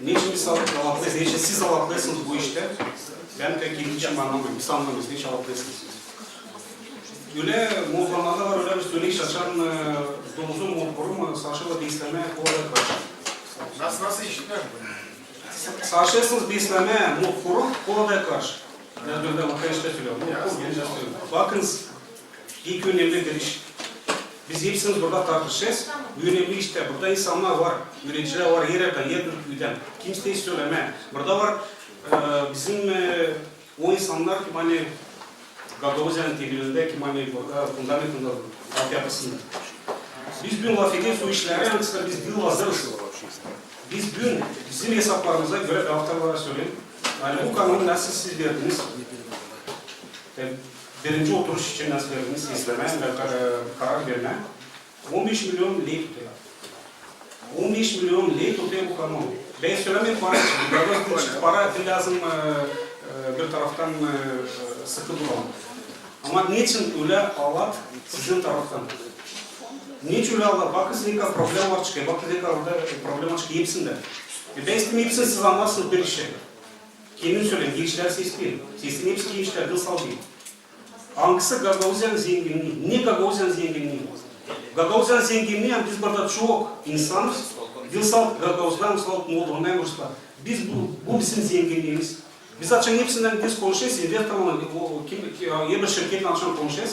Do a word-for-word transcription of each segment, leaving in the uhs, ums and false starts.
Neçin biz alaatlêêrız, neçin siz alaatlêêrsınız bu iştä? Bän pek kendim annamêêrım, biz annamêêrız, neçin alaatlêêrsınız siz. Ölä moodannarda var, ölä bir söleyiş, açan, e, domuzun motkuru mu, savaşêrlar beslämää kolaya karşı. Nasıl, nasıl işitmää? Savaşêrsınız beslämää motkuru kolaya karşı. Bän bölä, bölä iştä söleyim. Motkuru, bän iştä söleyim. Bakınız, ilk önemli bir iş. Biz hepsimiz burada tartışêrız. Bu önemli iştä. Burada insannar var, üüredicilär var, hererdän, herbir küüdän. Kimsey sölämeer. Burada var, e, bizim, e, o insannar, kim ani Gagauziyanın temelindä, kim ani burada fundamentindä, altyapısında. Biz büün lafederiz o işleri, angısına biz diil hazırız. Biz büün bizim esaplarımıza görä, bän avtorlara söleyim. Ani bu kanonu nasıl siz verdiniz? E, birinci oturuş için nasıl verdiniz? Beslämää, e, karar vermää. On beş milyon ley tutêr. On beş milyon ley tutêr bu kanal. Bän sölämeerim para için. Bän sölämeerim, para lääzım, e, e, bir taraftan, e, sıkı duralım. Ama neçin ölä alaat sizin taraftan? Neçin ölä alaat? Bakın, ne kadar problema var çıkêr. Bakın, ne kadar orada, e, problema çıkêr hepsindä. E, bän isteerim, hepsini siz annasınız bir işä. Kendim söleyim, gençleri sesleerim. Sesleerim hepsi gençleri, diil salt. Angısı Gagauziyanın zenginnii? Ne Gagauziyanın zenginnii? Gagauziyanın zenginnii, ani biz burada çok insanız, diil salt gagauzlar, diil salt moldovannar, ruslar. Biz bu, bu bizim zenginniimiz. Biz açan hepsindän biz konuşêrız, investorlarlan, o, kim, ki, e, bir şirketlän açan konuşêrız.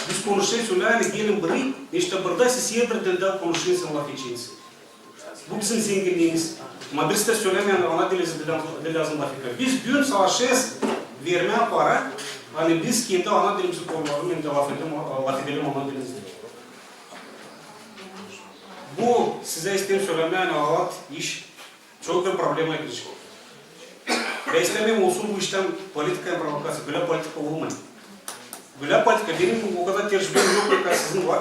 Biz konuşêrız, söleyeriz, ani gelin burayı, neçin burada siz herbir diildä konuşêrsınız, lafedeceniz. Bu bizim zenginniimiz. Ama birisi dä sölämeer, ani ana dilinizä diil lääzım lafetmää. Biz büün savaşêrız vermää para, ani biz kendi ana dilimizi koruyalım hem dä lafedelim, lafedelim ana dilimizä. Bu, sizä isteerim sölämää, ani alaat iş çok bir problemaya girecek. Bän istämeerim olsun bu iştän politika hem provokaţiya. Bölä politika olmêêr. Bölä politika, benim o kadar tecrübem yok, ne kadar sizin var.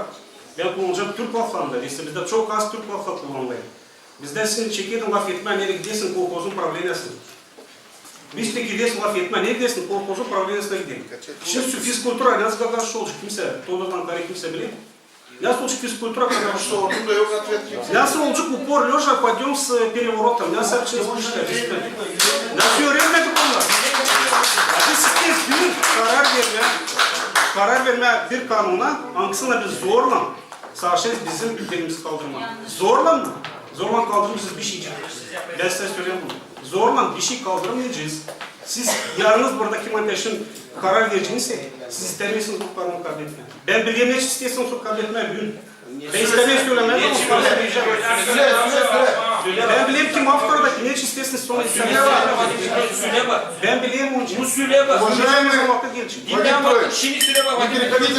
Bän kullanacam türk laflarını da, neysä bizdä çok az türk lafları kullanılêr. Bizdä sizin çeketin lafetmää, nereyi gidersin, kolhozun pravleniyasinä. Biz tek gidersin lafetmää, nereyi gidersin, kolhozun pravleniyasinä giderim. Şindi şu fizkultura nasıl gagauzça olacek, kimsä, tododan kari kimsä biler? Nasıl olacek fizkultura, когда... Sordum da yok otvet. Nasıl olacek упор лёжа подъём с переворотом? Nasıl yapacez bu işleri? Nasıl üürenmedik onnar? Biz isteeriz büün karar vermää, karar vermää bir kanuna, angısına biz zorlan savaşêrız bizim ülkemizi kaldırmaa. Zorlan mı? Zorlan kaldırmayacez bişeycik. Bän sizä söleerim bunu. Zorlan bişey kaldırmayacez. Siz yarınız burada kim ani peşin karar vereceeniz, siz istämeersiniz bu kararı kabletmää. Bän bilerim, neçin isteersiniz onu kabletmää büün. Bän istämeerim sölämää, ama söläyecäm. Bän bilerim, kim avtor da, neçin isteersiniz sölämää. Bän bilerim, onun için. Уважаемый Владимир Петрович, не переходите